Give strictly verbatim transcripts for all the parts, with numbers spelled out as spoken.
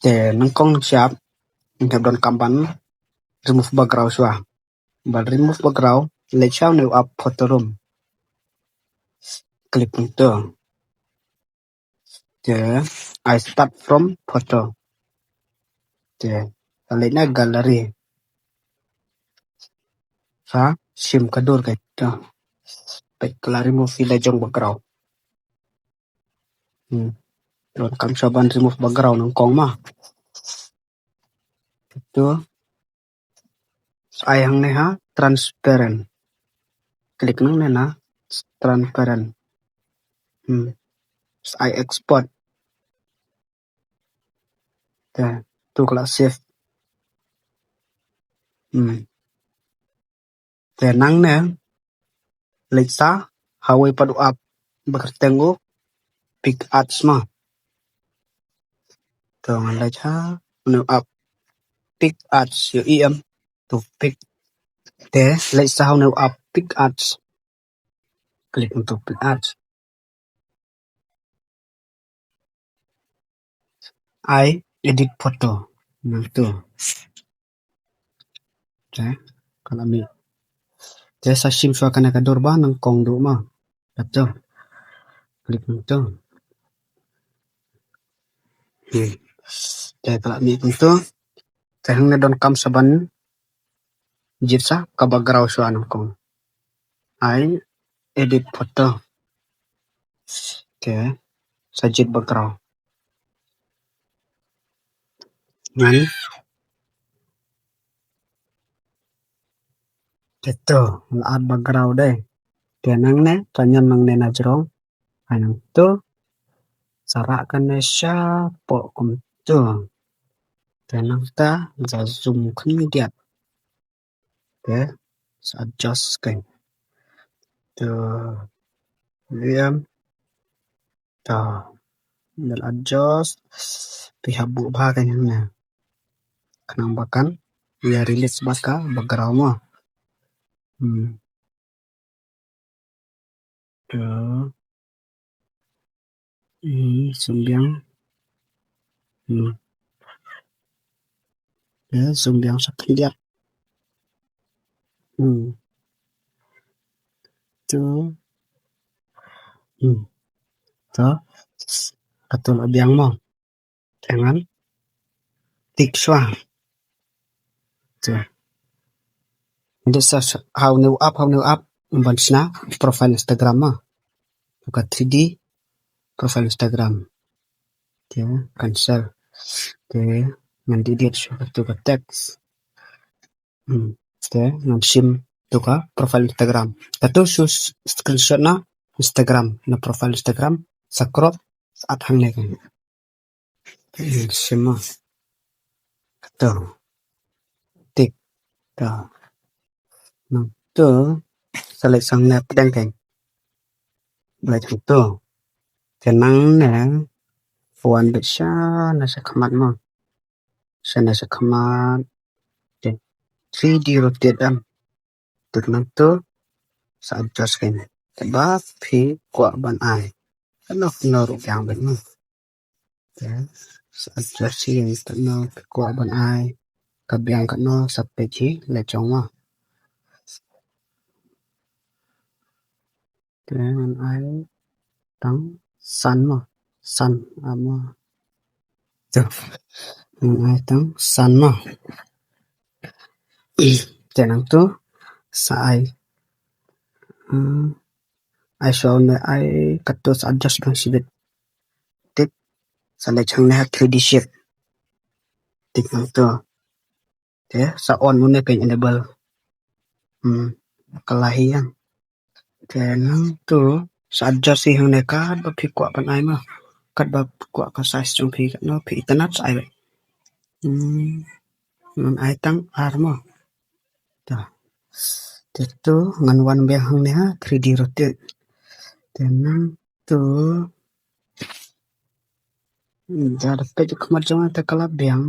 Te nyngkong nyngshap, ngin ïa donkam ban remove background shuwa. Ban remove background, leit sha une u app Photo Room. Klik hangto. Te, I start from photo. Te, sa leit na gallery. Sa shim ka dur kato. Peit, ka la remove ïa la jong background. Hmm. Donkam shuwa ban remove background nyngkong ma. Kato. Sa ai hangne ha transparent. Klik nangne na transparent. Hmm. Sa ai export. Te, to ka la save. Hmm. Te nangne, leit sa ha uwei pat u app ba kyrteng u PicsArt ma. To ngan leit ha une u app PicsArt, ïohi em, to Pic. Te leit sa ha une u app PicsArt. Klik hangto PicsArt. Ai edit photo. Hangto. Te, ka la mih. Te sa shim shuwa kane ka dur ba nyngkong duh ma. Kato. Klik hangto. Hmm. Te ka la mih hangto. Te hangne donkam sa ban jied sa ka background shuwa nyngkong. Ai edit photo. Te sa jied background. Ngan. Te to, la add background dei. Te nangne, sa ñion nangne na jrong. Ai nangto. Sa rah kane shapoh kumto. Te nangta, sa zoom khyndiat. Te, sa adjust kein. To, liam. To, ngan adjust. Phi hap buh bha kein hangne. Khnang ba kan ïa relate bad ka background mo. Hmm. To. Hmm, zoom biang. Hmm. Ya, zoom biang sa khyndiat. Hmm. To. Hmm. To. Kato la biang mo. Te ngan tick shuwa. Te. Ngan sa, sa, ha une u app, ha une u app, ban shna profile Instagram mo. Ka three D profile Instagram. Te, cancel. Te, ngan delete shuwa kato ka text. Hmm. Te, ngan shim to ka profile Instagram. Kato shu s-, screenshot na Instagram, na profile Instagram, sa crop, sa add hangne kein. Shim mo. Kato. Tick. To. Nangto. Sa leit sa hangne pdeng kein. Leit hangto. Te nangne. Wan beit shane shakhmat mo. Shane shakhmat. Te. Three D rotate em. Te nangto. Sa adjust kein. Te ba phi kwah ban ai. Kano kano ruh biang beit mo. Te, sa adjust hi, kano phi kwah ban ai. Ka biang kano sa peit hi la jong mo. Te ngan ai tang san mo. San, ah, mo. Te, ngan ai tang san mo. Te nangto, sa ai. Hmm, ai shuwa ne ai kato sa adjust biang shibit. Tick, sa leit hangne ha three D shape. Tick nangto. Te, sa on mune kein enable. Hmm, ka la hi ïa. Te nangto, sa adjust hi hangne katba phi kwah ban ai mo. Katba kwah ka size jong phi katno phi itynnad sa ai beit. Hmm, ngan ai tang ar mo. To. Te to, ngan wan biang hangne ha three D rotate. Te nangto. Hmm, da peit khmat jong nga te ka la biang.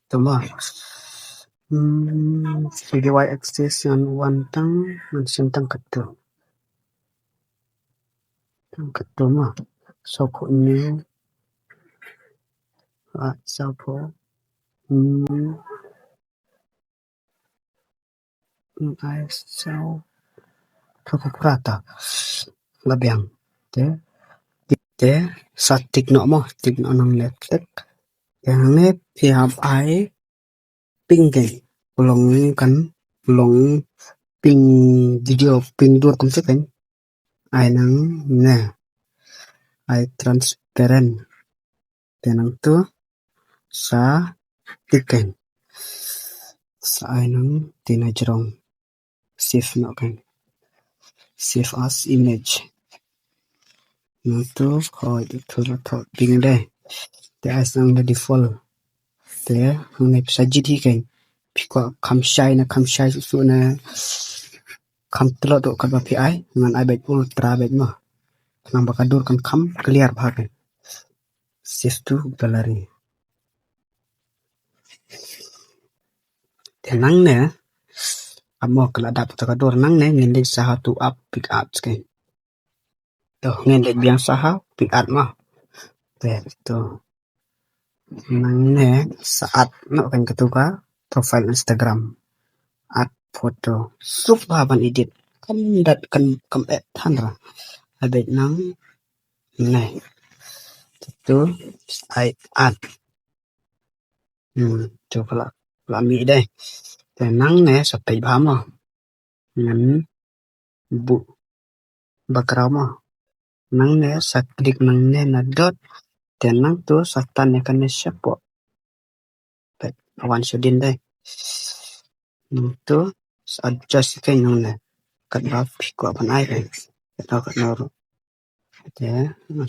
To mo. Hmm, three D Y axis ngan wan tang, ngan shim tang kato. Tang kato mo. So ko new. Ai saw pho. Hmm. Ai saw. Pho pho pho ta. La biang. Te. Te. Sa tik noh mo. Tik noh nang left click. Te hangne phi hap ai ping kein. Ka long kan, ka long ping video, ping dur kumta kein. Ai nangne. Ai transparent. Te nangtu sa tik kein. Sa ai nangta na jrong. Save noh kein. Save as image. Nangtu khoi tu tu la thok ping dei. Te ai sa nang da default. Te hangne phi sa jied hi kein. Phi kwah kham shai ne kham shai shuh shuh ne kham tlot ruh katba phi ai. Ngan ai beit ultra beit mo. Khnang ba ka dur kan kham clear bha kein. Save to gallery. Te nangne, amo ka la dap ta ka dur, nangne ngin leit sha how to up PicsArt kein. To ngin leit biang sha ha PicsArt mo. Te to nangne sa add noh kein katu ka profile Instagram. Add photo. Suk bha ban edit. Kam dat kam, kam eh than ra. Ai beit nangne. To ai add. Hmm, to ka la, la mih dei. Te nangne sa peit bha mo. Ngan buh background mo. Nangne sa click nangne na dot. Te nangtu sa tan ïa kane shapoh. Peit, wan sha dien dei. Nangtu sa adjust kein nangne. Katba phi kwah ban ai kein. Katno katno ruh. Te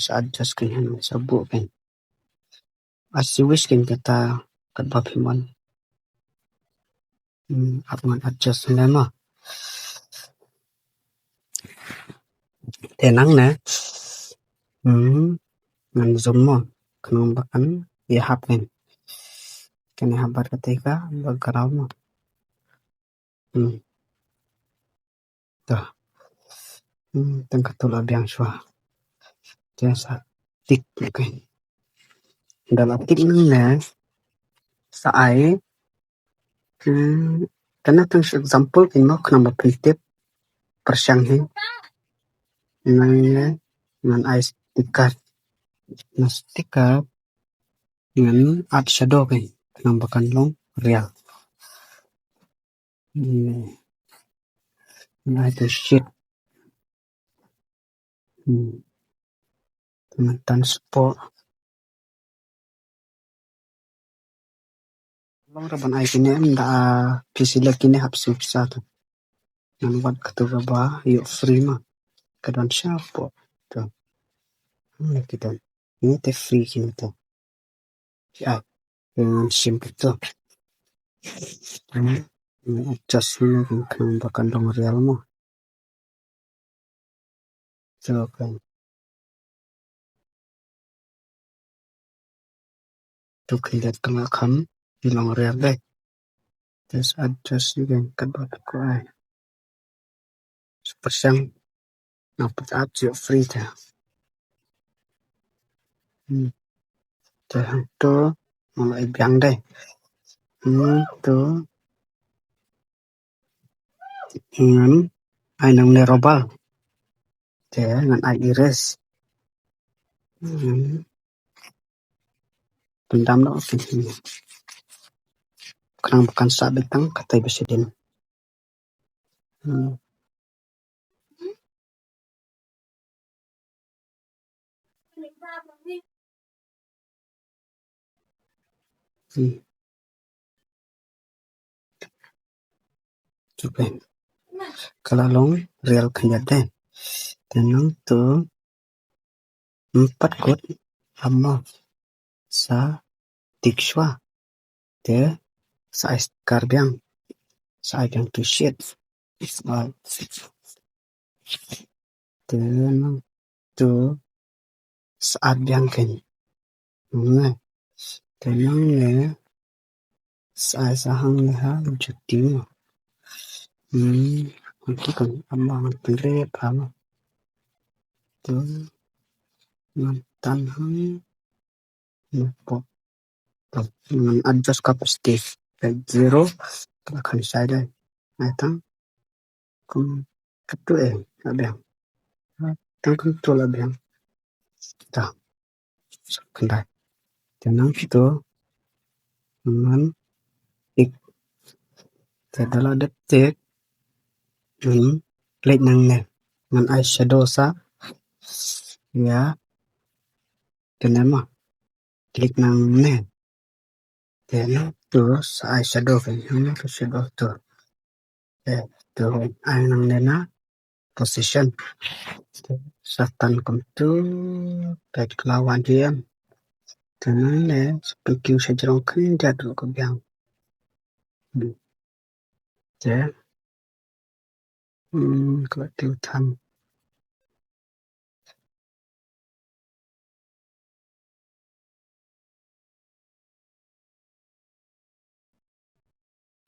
sa adjust kein, sa buh kein. As you wish kein kata katba phi mon. Hmm, ap ngan adjust ne mo. Te nangne. Hmm, ngan zoom mo. Khnang ba kan ïahap kein. Kan ïahap bad kata ka background mo. Hmm. To. Hmm, tang katu la biang shuwa. Te sa tik, okay. Da la tik nangne sa ai. Hmm, kane tang shu example kein mo khnang ba pyntip pyrshang hi. Nangne ngan ai sticker. Na sticker ngan add shadow kein khnang ba kan long real. Hmm. Ngan ai tu shit. Hmm. Ngan tan spot. Long ra ban ai kine em da phi select kine hap shu pisa tu. Ngan wad katu kaba ïoh free ma. Ka don shapoh tu. Hmm, ki don. Kine te free kine te. Ïa, ngan shim kito. Ngan adjust ne kan khnang ba kan long real mo. To kan. To khyndiat ka la kham long real dei. Just adjust ne kan katba phi kwah ai. Pyrshang. Nang put up to free te. Hmm. Te hangto ngan ai biang dei. Hmm, to. Ngan ai nangne rubber. Te ngan ai erase. Hmm. Pyndam noh. Khnang ba kan sah beit tang katei ba shadien. Hmm. Hmm. Ka la long real khyndiat dei. Te nangtu ym pat kut, amo sa tik shuwa. Te sa ai sticker biang. Sa ai biang tu shit. Te nangtu sa add biang kein. Nge. Te nangne sa ai sa hangne ha juti mo. Hmm, hangne kan amo ngan pynrep ha mo. Te ngan tan hangne pop. Ngan adjust ka opacity. Ka zero. Ka la khan shai dei. Ai tang. Kum katu eh. Ka biang. Tang kum tu la biang. Ta. Khyndai. Te nangtu ngan tick. Te da la dep tick. Ngan click nangne. Ngan ai shadow sa. Ïa. Te ne ma. Click nangne. Te nangtu sa ai shadow kan. Nangtu shadow tu. Te tu ai nangne na position. Te sa tan kumtu. Te ka la wan jia. Te nangne sa pynkiw sha jrong khyndiat ruh ka biang. Hmm. Te. Hmm, ka la kiew than.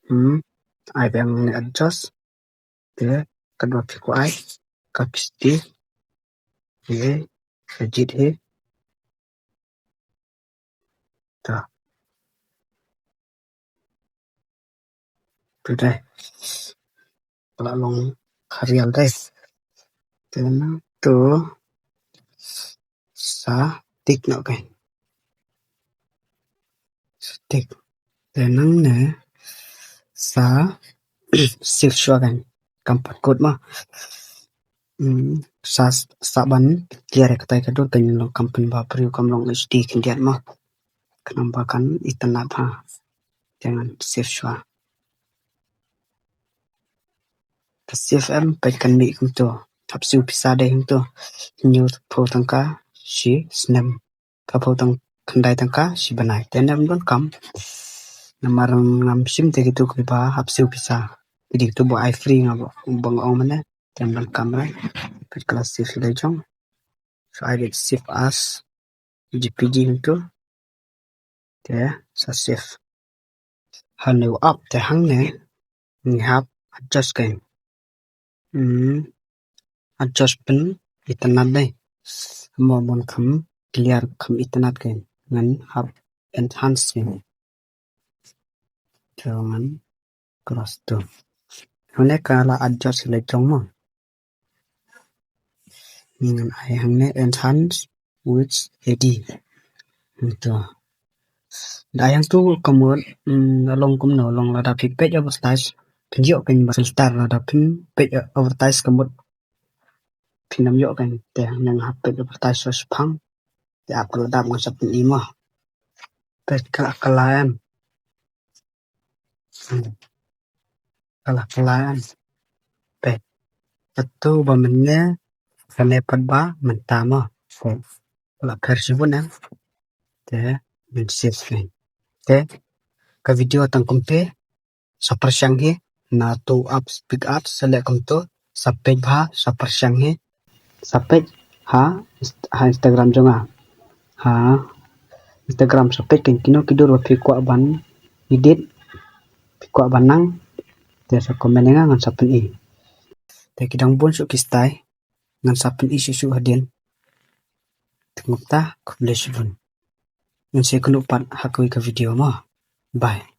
Hmm, ai biang ne adjust. Te, katba phi kwah ai ka opacity. Te, ka jied hi. Ta. Tu dei. Ka la long kharial dei. Te nangtu sa tick noh kein. Sa tick. Te nangne sa save shuwa kein. Kam pat kut ma. Hmm, sa, sa ban clear ïa katai ka dur kein, long kam pynbha briew, kam long H D khyndiat ma. Khnang ba kan itynnad ha. Te ngan save shuwa. Ka save em, peit kan mih kumtu. Hap siew pisa dei kumtu. Hynñiewphew tyngka shi snem. Ka phew tyng-, khyndai tyngka shi bnai. Te ym donkam. Namar ngam shim te kitu kiba hap siew pisa. Ki dei kitu ba ai free, nga ba, ba nga ong mynne. Te ym donkam re. Peit ka la save la jong. So ai dei save as J P G kumtu. Te sa save. Hangne u ap te hangne ngi hap adjust kein. Hmm. Adjust pyn itynnad dei. Mo mon kham clear, kham itynnad kein. Ngan hap enhance kein. To ngan cross to. Hangne ka la adjust la jong mo. Ngan ai hangne enhance with A D. Hangtu. Da ai hangtu ka mut, mm, long kumno, long lada phi peit advertise. Phin ïoh kein ba filter lada phi peit advertise ka mut. Phin ym ïoh kein te nang hap peit advertise shaphang. Te ap ka la dap, ngan sa pyni mo. Peit ka la kylla em. Hmm. Ka la kylla em. Peit. Katu ba mynne, kane pat ba mynta mo. Peit. Ka la pher shibun em. Te, ngin save kein. Te, ka video tang kumte, sa pyrshang hi, na tu apps, pick apps, sa leh kumtu, sa peit bha, sa pyrshang hi, sa peit ha, inst-, ha Instagram jong nga. Ha Instagram sa peit kein kino ki dur ba phi kwah ban edit, phi kwah ban nang, te sa comment ïa nga, ngan sa pyni. Te ki dang bun shuh ki style, ngan sa pyni shuh shuh hadien. Te kumta, khublei shibun. Ngin sa ïakynduh pat ha kawei ka video mo. Bye.